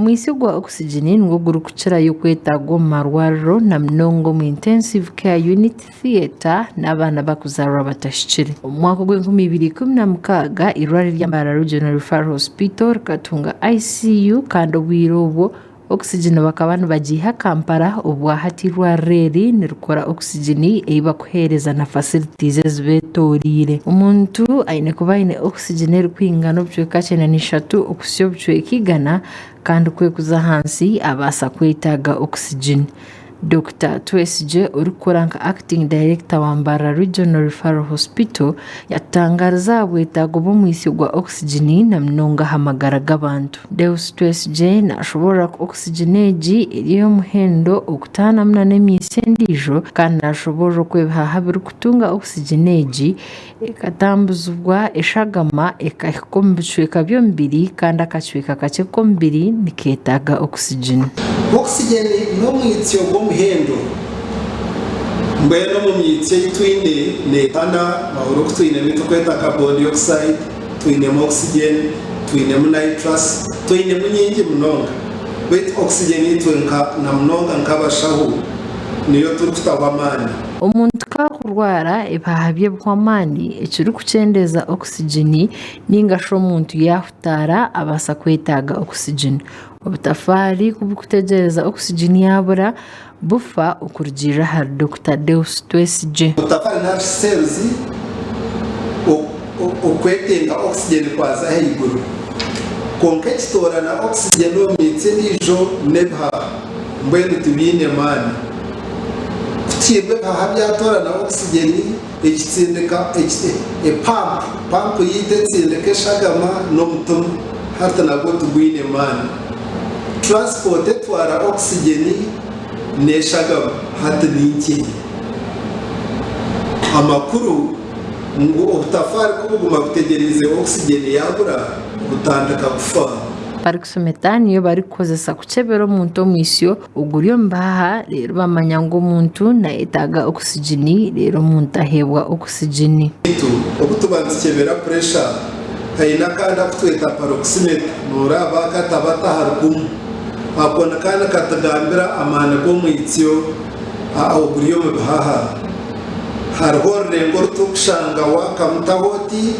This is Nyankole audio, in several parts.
Omwitsyo gwa oxygen nigwo gurikukirayo kwetaagwa omu marwariro na munonga omu Intensive Care Unit, Theatre n'abaana abarikuzaarwa batahikire. Omu mwaka ogw'enkumi ibiri 16, eirwariro erya Mbarara Regional Referral Hospital rikatunga ICU kandi obwire obwo Oxygen bakaba nibagiiha Kampala obwahati eirwariro eri nirikora oxygen ei bakuheereza na facilities ezibetoreire. Omuntu aine kuba aine oxygen erikwingana obucweka 93 okuhitsya obucweka 100 kandi ku ekuza ahansi abaasa kwetaaga oxygen. Dokita Twesigye orikukora nka Acting Director wa Mbarara Regional Referral Hospital yatutangaariza aha bwetaago bw'omwitsyo gwa oxygen na munonga aha magara g'abantu. Deus Twesigye nashoboorora ku oxygen egi eri ey'omuhendo okutaanamu nana emyitsyo endiijo kandi nashoboorora oku ebihaha birikutunga oxygen egi ekatambuzibwa eshagama ekahika omu bicweka by'omubiri kandi akacweka kakye k'omubiri nikeetaaga oxygen. Oxygen n'omwitsyo gw'omuhendo. Mbwenu omu myitsyo ei twine neetana, wahurira oku twinemu ei turikweta carbon dioxide, twinemu oxygen, twinemu nitrous, twinemu nyingi munonga. Beitu oxygen itwe nka na munonga nk'abashaho niyo turikutaho amaani. Omuntu ku akurwara ebihaha bye bihwa amaani ekirikukyendeeza oxygen ninga shi omuntu yaahutaara abaasa kwetaaga oxygen. Obutafaari ku burikutegyereza oxygen yaabura bufa okurugiirira ahari Dokita Deus Twesigye. Obutafaari nari cells okwetenga oxygen kwaza ahaiguru. Kwonka ekitoorana oxygen omu mitsi endiijo n'ebihaha mbwenu tibiine maani. Kutiirwe ebihaha byatoorana oxygen ekitsindika epampu, pampu yaitu etsindika eshagama n'omutima hati nagwo tigwine maani. Transport etwara oxygen n'eshagama hati ni nkye. Amakuru ngu obutafaari kubuguma butegyereize oxygen yabura butandika kufa. Parikisometa niyo barikukozesa kukyebera omuntu omwisyo oguri omu bihaha reero bamanya ngu omuntu nayetaaga okisigini reero omuntu aheebwa okisigini. Beitu obu tuba nitukyebera puresha haine akandi aku tweta parokisimeta noraaba akatabo atahari kumwe ako nika nikatugambira amaani g'omwitsyo oguri omu bihaha. Hariho orurengo oru turikushanga wakamutaho oti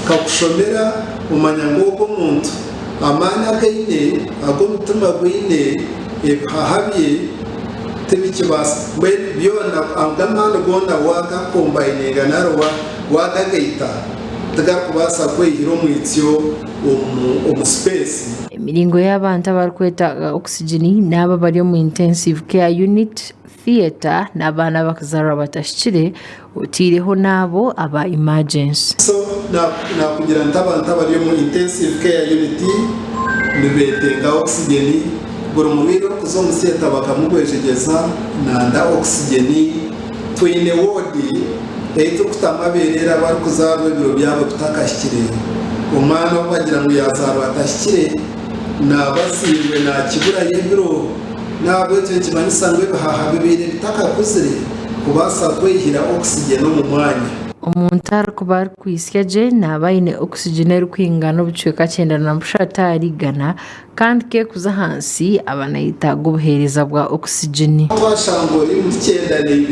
kakushomera omanya ngu ogu omuntu amaani agu aine, agu omutima gwine, ebihaha bye tibikibaasa mbwenu byona ago amaani goona waagakombayininga nari waagagaita tigarikubaasa kweyihira omwitsyo omu sipeesi. Emiringo y'abantu abarikwetaaga oxygen n'abo abari omu Intensive Care Unit, Theatre n'abaana abakuzaarwa batahikire oteireho n'abo aba emergency. So nakugira nti abantu abari omu intensive care unit nibetenga oxygen, buri murwaire orikuza omu theatre bakamugwejegyeza nanda oxygen. Twine ward ei turikutamu abereere abarikuzaarwa ebiro byabo bitakahikire. Omwana ou bagira ngu yazaarwa atahikire naaba azairwe nakiburayo ebiro. N'ahabw'ekyo nikimanyisa ngu ebihaha bibaire bitakakuzire kubaasa kwehira oxygen omu mwanya. Omuntu arikuba arikwitsya gye naaba aine oxygen erikwingana obucweka 93 ahari igana kandi ku erikuza ahansi aba nayetaaga obuheereza bwa oxygen. Twashanga ori omuri 92,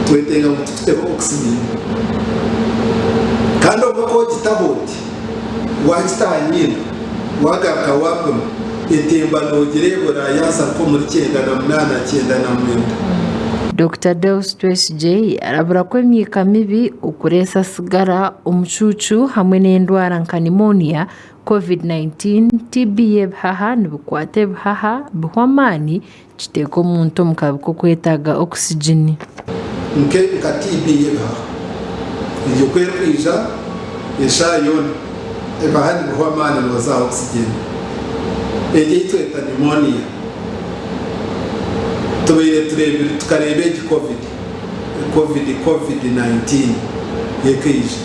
twetenga ngu tukuteho oxygen. Kandi obwo ku ogitaho oti, waagita aha nyindo, Waagaruka waapima, etemba noogireeba oraayaza nk'omuri 98, 99. Dokita Deus Twesigye yarabura ku emyika mibi, okureesa sigara, omucuucu hamwe n'endwara nka pneumonia, Covid-19, TB y'ebihaha nibikwata ebihaha bihwa amaani kiteeka omuntu omu kabi k'okwetaaga okisigini. Nke nka TB y'ebihaha. Egyo ku erikwija eshaaha yoona, ebihaha nibihwa amaani nooza aha okisigini. Egyo ei tweta pneumonia. Tubaire tureebire tukareeba egi covid, covid, covid 19 ekaija.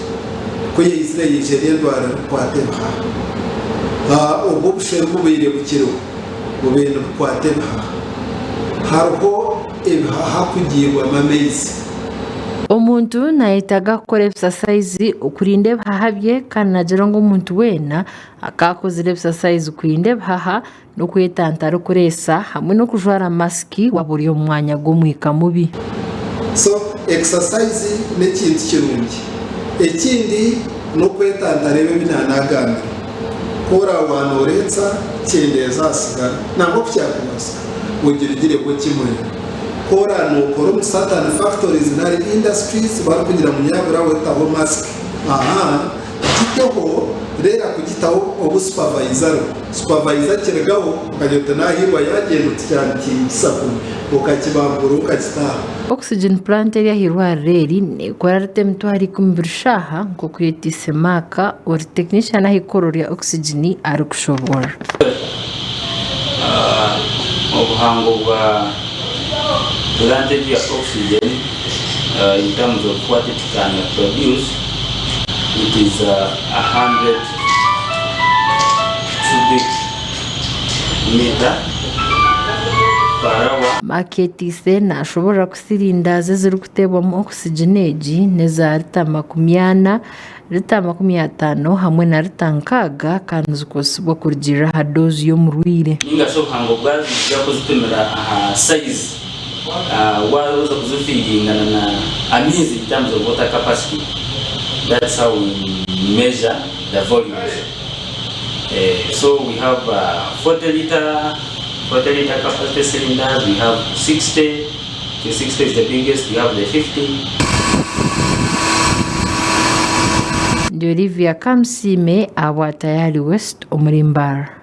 Ku yaizire yaija eri endwara erikukwata ebihaha. Obwo obusheri bubaire bukiriho. Bubaire nibukwata ebihaha. Hariho ebihaha kugiibwamu amaizi. Omuntu nayetaaga kukora ebisasayizi okurinda ebihaha bye kandi nagira ngu omuntu weena akaakozire ebisasayizi kurinda ebihaha n'okwetantara okureesa hamwe n'okujwara masiki waaba ori omu mwanya gw'omwika mubi. So exercise n'ekintu kirungi. Ekindi n'okwetantara ebi ebi naanagambire. Ku oraabe waanooreetsa, kyendeeza aha sigara. Nangwa ku kyakubaasika, ogirigireho kimwe. Ku oraabe nookora omu certain factories nari industries barikugira ngu nyabura we taho mask, ahaa, giteho, reero akugitaho obu supervisor ariho. Supervisor akirigaho, okagira oti naahiirwa yaagyenda oti kyaba kubi, okakibangura okakita aha. Oxygen plant eri aha irwariro eri neekora rita 10,000 buri shaaha nk'oku Yetiise Mark ori tekinishani aha ikorero rya oxygen arikushoboorora. Obuhango bwa plant egi ya oxygen in terms of what it can produce it is 100 cubic meter per hour. Mark Yetiise nashoboorora ku sirindazi ezirikuteebwamu oxygen egi n'eza rita 40, rita 50 hamwe na rita 60 kandi nizikozesibwa kurugiirira aha doozi y'omurwaire. Ninga shi obuhango bwazo nituza kuzipimira aha size waza kuzifiidingana na amaizi in terms of water capacity that's how we measure the volumes so we have 40 litre 40 litre capacity cylinders we have 60 the 60 is the biggest we have the 50. Ndi Olivia Kamusiime ahabwa Tayari West omuri Mbarara.